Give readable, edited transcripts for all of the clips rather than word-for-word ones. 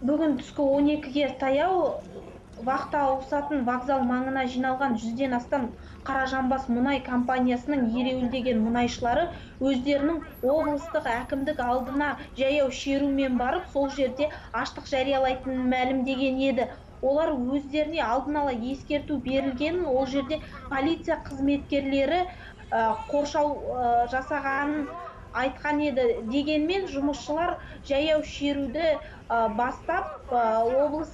Бүгін түскі 12-ге таяу вахта ауысатын вокзал маңына жиналған 100-ден астам Қаражанбас мұнай компаниясының ереуілдеген мұнайшылары өздерінің облыстық әкімдік алдына жаяу шерумен барып, сол жерде аштық жариялайтынын мәлімдеген еді. Олар өздеріне алдын ала ескерту берілгенін, ол жерде полиция қызметкерлері қоршау жасағанын айтқан еді. Дегенмен жұмысшылар жаяу шеруді бастап, облыс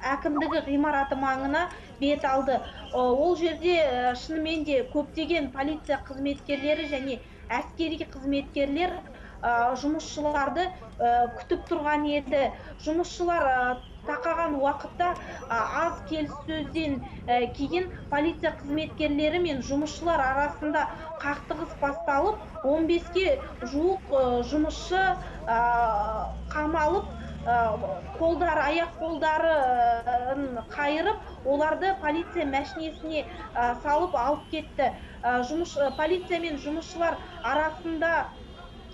әкімдігі ғимараты маңына бет алды. Ол жерде шынымен де көптеген полиция қызметкерлері және әскери қызметкерлер жұмысшыларды күтіп тұрған еді. Жұмысшылар тақаған уақытта аз келіссөзден кейін полиция қызметкерлері мен жұмысшылар арасында қақтығыс басталып, 15-ке жуық жұмысшы қамалып, қолдары, аяқ қолдарын қайырып, оларды полиция мәшинесіне салып алып кетті. Полиция мен жұмысшылар арасында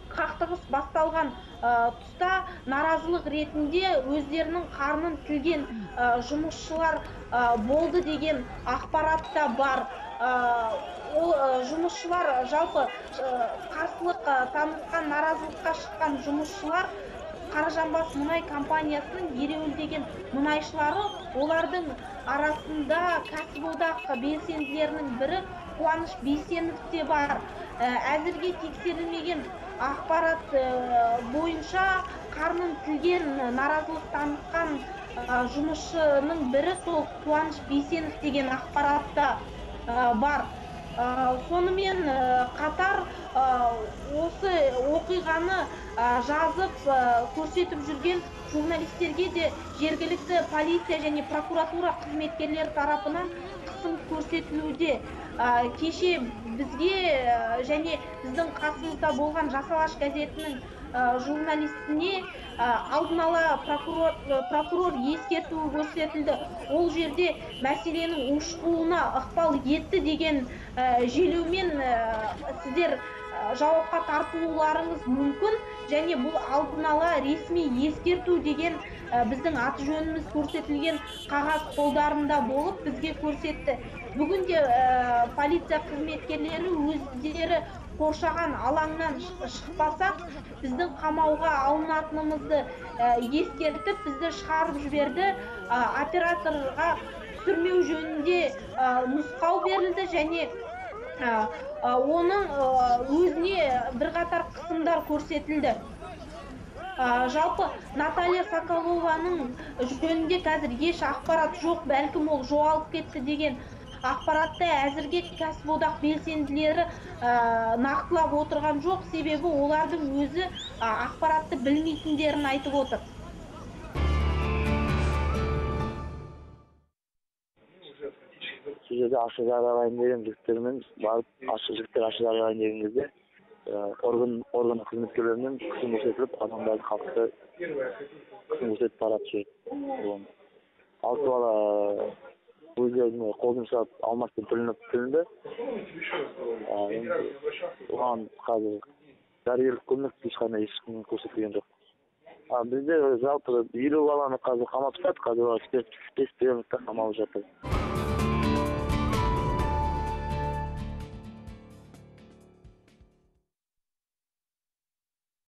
қақтығыс басталған тұста наразылық ретінде өздерінің қарнын тілген жұмысшылар болды деген ақпарат та бар. Ол жұмысшылар жалпы қарсылық танытқан, наразылыққа шыққан жұмысшылар Қаражанбас мұнай компаниясының ереуілдеген мұнайшылары, олардың арасында кәсіподақ белсенділерінің бірі Қуаныш Бейсенов те бар. Әзірге тексерілмеген ақпарат бойынша қарнын тілген, наразылық танытқан жұмысшының бірі сол Қуаныш Бейсенов деген ақпарат та бар. Сонымен қатар осы оқиғаны жазып, көрсетіп жүрген журналистерге де жергілікті полиция және прокуратура қызметкерлері тарапынан қысым көрсетілуде. Кеше бізге және біздің қасымызда болған Жас Алаш газетінің журналистіне алдын ала прокурор ескертуі көрсетілді. Ол жерде мәселенің ушығуына ықпал етті деген желеумен сіздер жауапқа тартылуларыңыз мүмкін және бұл алдын ала ресми ескерту деген біздің аты жөніміз көрсетілген қағаз қолдарында болып бізге көрсетті. Бүгін де полиция қызметкерлері өздері қоршаған алаңнан шықпасақ, біздің қамауға алынатынымызды ескертіп, бізді шығарып жіберді. Операторға түсірмеу жөнінде нұсқау берілді және оның өзіне бірқатар қысымдар көрсетілді. Жалпы Наталья Соколованың жөнінде қазір еш ақпарат жоқ, бәлкім ол жоғалып кетті деген ақпаратты әзірге кәсіподақ белсенділері нақтылап отырған жоқ, себебі олардың өзі ақпаратты білмейтіндерін айтып отыр. Сол жерде ашық жариялайын деген жігіттермен барып, ашық жігіттер ашық жариялайын деген кезде орган қызметкерлерінен қысым көрсетіліп, адамдарды, халықты қысым көрсетіп таратып жіберді. 6 бала өздеріне қол жұмсап, алмаспен тілінді. Оған қазір дәрігерлік көмек ешқандай ешкім көрсетілген жоқ. Бізде жалпы 50 баланы қазір қамап тастады, қазір олар спецприемникте қамалып жатыр.